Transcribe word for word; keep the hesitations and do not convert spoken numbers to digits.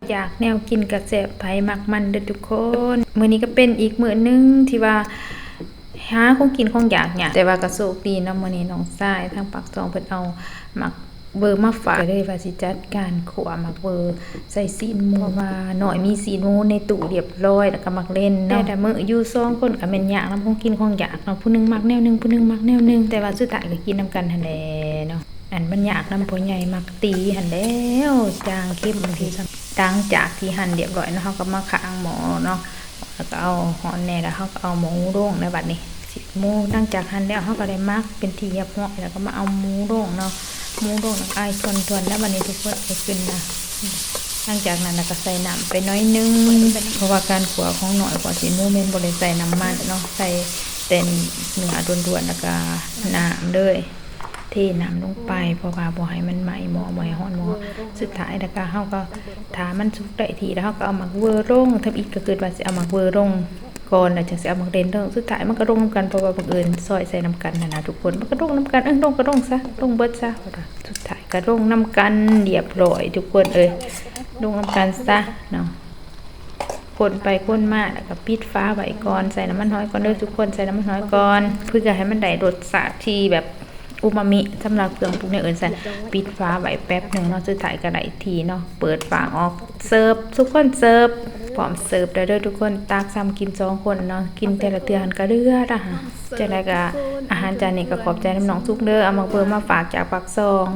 อยากแนวกินกะแซ่บ ไผมักมันเด้อทุกคน มื้อนี้ก็เป็นอีกมื้อหนึ่งที่ว่าหาของกินของอยากเนี่ยาก แต่ว่าก็โชคดีเนาะ มื้อนี้น้องชายทางปากซองเพิ่นเอาหมากเบอร์มาฝาก ก็เลยว่าสิจัดการขั่วหมากเบอร์ใส่ซี้นหมู เพราะว่าน้อยมีซี้นหมูในตู้เรียบร้อย แล้วก็หมากเล่นเนาะ แต่ละมื้ออยู่สองคนก็แม่นยากนำของกินของอยากเนาะ ผู้หนึ่งมักแนวหนึ่ง ผู้หนึ่งมักแนวหนึ่ง แต่ว่าสุดท้ายก็กินนำกันหั้นแหละเนาะ อันมันยากนำพ่อใหญ่มักตีหั้นแหล้ว จางเค็มบางทีซ้ำ หลังจากที่หั่นเรียบร้อยเนาะ เฮาก็มาข้างหม้อเนาะ แล้วก็เอาฮ้อนแน่ แล้วเฮาก็เอาหมูลงแล้วบัดนี้ ซี้นหมูหลังจากหั่นแล้ว เฮาก็ได้หมักเป็นที่เรียบร้อย แล้วก็มาเอาหมูลงเนาะ หมูลงแล้วก็ไอ้ทวนๆ แล้วบัดนี้ทุกคน เอาขึ้นนะ หลังจากนั้นแล้วก็ใส่น้ำไปหน่อยหนึ่ง เพราะว่าการขั่วของน้อย ขั่วซี้นหมูแม่นบ่ได้ใส่น้ำมันเนาะ ใส่แต่เนื้อล้วนๆ แล้วก็น้ำเลย เทน้ำลงไป เพราะว่าบ่ให้มันไหม้หม้อ บ่ให้ฮ้อนหม้อ สุดท้ายแล้วก็เฮาก็ถ้ามันสุกได้ที่แล้ว เฮาก็เอาหมากเวอร์ลง ทำอิดก็คิดว่าสิเอาหมากเวอร์ลงก่อน แล้วจั่งสิเอาหมากเล่นลง สุดท้ายมันก็ลงนำกัน เพราะว่าบังเอิญซอยใส่นำกันหั้นนะทุกคน มันก็ลงนำกัน เออ ลงก็ลงซะ ลงเบิดซะ สุดท้ายก็ลงนำกันเรียบร้อยทุกคนเอ้ย ลงนำกันซะเนาะ คนไปคนมา แล้วก็ปิดฝาไว้ก่อน ใส่น้ำมันหอยก่อนเด้อทุกคน ใส่น้ำมันหอยก่อน เพื่อให้มันได้รสชาติที่แบบอูมามิ สำหรับเครื่องปรุงแนวอื่นใส่ ปิดฝาไว้แป๊บหนึ่งเนาะ สุดท้ายก็ได้ที่เนาะ เปิดฝาออก เสิร์ฟ ทุกคนเสิร์ฟ พร้อมเสิร์ฟแล้วเด้อทุกคน ตักซ้ำกินสองคนเนาะ กินแต่ละเทื่อหั้นก็เลือดอะฮะ จั่งใดก็อาหารจานนี้ก็ขอบใจน้ำน้องสุกเด้อ เอาหมากเบอร์มาฝากจากปากซอง